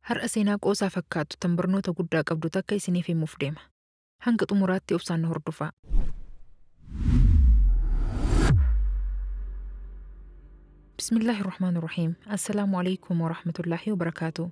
Har'a seenaa qoosaa fakkaattu tan barnoota guddaa qabdu takka isiniif himuuf deema. Hanga xumuraatti obsaan nu hordofaa. Bismillaahi Rahmaani Rahiim. Assalaamu alaikum wa rahmatullaahi wa barakaatu.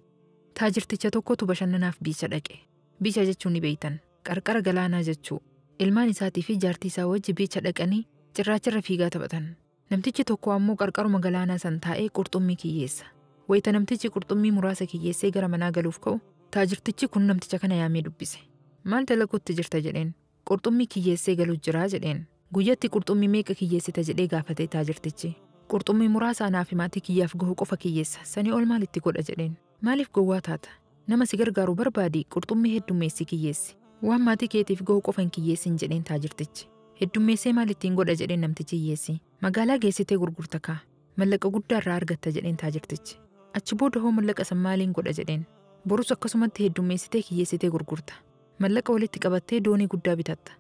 Taajirticha tokkotu bashannanaaf biicha dhaqe. Biicha jechuun ni beeytan. Qarqara galaanaa jechuu. Ilmaan isaatii fi jaartii isaa wajji biicha dhaqanii cirraacharra fiigaa taphatan. Namtichi tokko ammoo qarqaruma galaanaa san taa'ee qurxummii kiyyeessa. Wayita namtichi qurxummii muraasa kiyyeessee gara manaa galuuf ka'u, taajirtichi kun namticha kana yaamee dubbise. Maal dalaguutti jirta jedheen. Qurxummii kiyyeessee galuu jiraa jedheen. Guyyatti qurxummii meeqa kiyyeessita jedhee gaafate taajirtichi. Qurxummii muraasa anaa fi maatii kiyyaaf gahu qofa kiyyeessa. Sanii ol maalitti godha jedheen. Maaliif gowwaa taata? Nama si gargaaru barbaadi qurxummii heddummeessi kiyyeessi. Waan maatii keetiif gahu qofa hin kiyyeessin jedheen taajirtichi. Heddummeessee maal ittiin godha jedheen namtichi hiyyeessi. Magaalaa geessitee gurgurta kaa. Mallaqa guddaa irraa argatta jedheen taajirtichi. Achi booda hoo mallaqa san maaliin godha jedheen. Borus akkasumatti heddummeessitee kiyyeessitee gurgurta. Mallaqa walitti qabattee doonii guddaa bitatta.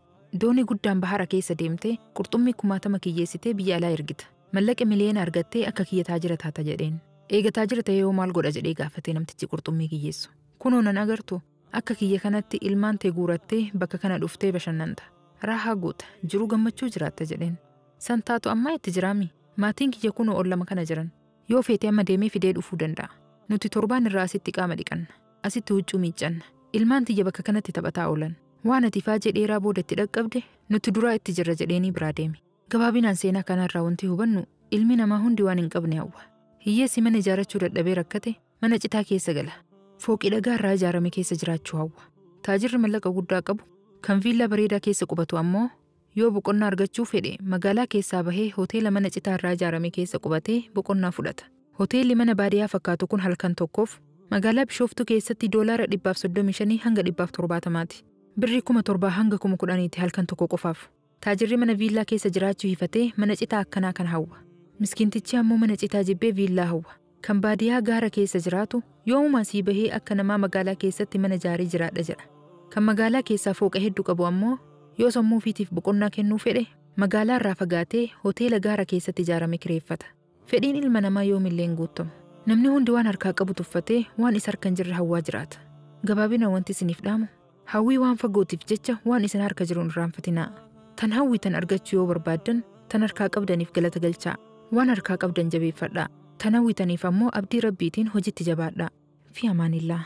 Doonii guddaan bahara keessa deemtee qurxummii kumaatama kiyyeessitee biyya alaa ergita. Mallaqa miliyoona argattee akka kiyya taajira taata jedheen. Eega taajira ta'ee hoo maal godha jedhee gaafate namtichi qurxummii kiyyeessu. Kunoo nan agartu akka kiyya kanatti ilmaan tee guurattee bakka kana dhuftee bashannanta. Raahaa goota jiruu gammachuu jiraatta jedheen. San taatu ammaa itti jiraami. Maatiin kiyya kunoo ol lama kana jiran. Yoo feete amma deemee fidee dhufuu danda'a. Nuti torbaan irraa asitti qaama dhiqanna. Asitti huccuu miiccanna. Ilmaan tiyya bakka kanatti taphataa oolan. Waan ati faajee dheeraa booda itti dhaqqabde nuti duraa itti jirra jedheenii biraa deeme. Gabaabinaan seenaa kanarraa wanti hubannu ilmi namaa hundi waan hin qabne hawwa. Hiyyeessi mana ijaarrachuu dadhabee rakkate mana citaa keessa gala. Fooqii dhagaa irraa ijaarame keessa jiraachuu hawwa. Taajirri mallaqa guddaa qabu kan viillaa bareedaa keessa qubatu ammoo yoo boqonnaa argachuu fedhe magaalaa keessaa bahee hoteela mana citaa irraa ijaarame keessa qubatee boqonnaa fudhata. Hoteelli mana baadiyyaa fakkaatu kun halkan tokkoof magaalaa Bishooftuu keessatti $135 hanga 170ti. Birrii 7,000 hanga 10,000 halkan tokko qofaaf. Taajirri mana viillaa keessa jiraachuu hifatee mana citaa akkanaa kan hawwa. Miskiintichi ammoo mana citaa jibbee viillaa hawwa. Kan baadiyyaa gaara keessa jiraatu yoomuma asii bahee akka namaa magaalaa keessatti mana ijaarii jiraadha jedha. Kan magaalaa keessaa fooqa hedduu qabu ammoo yoo sammuu ofiitiif boqonnaa kennuu fedhe magaalaa irraa fagaatee hoteela gaara keessatti ijaarame kireeffata. Fedhiin ilma namaa yoomillee hin guutamu. Namni hundi waan harkaa qabu tuffatee waan isa harka hin jirre hawwaa jiraata. Gabaabina wanti isiniif dhaamu hawwii waan fagootiif jecha waan isin harka jiru hin irraanfatinaa. Tan hawwitan argachuu yoo barbaaddan tan harkaa qabdaniif galata galchaa. Waan harkaa qabdan jabeeffadhaa. Tan hawwitaniif ammoo abdii rabbiitiin hojiitti jabaadhaa. Fi amaanillaa.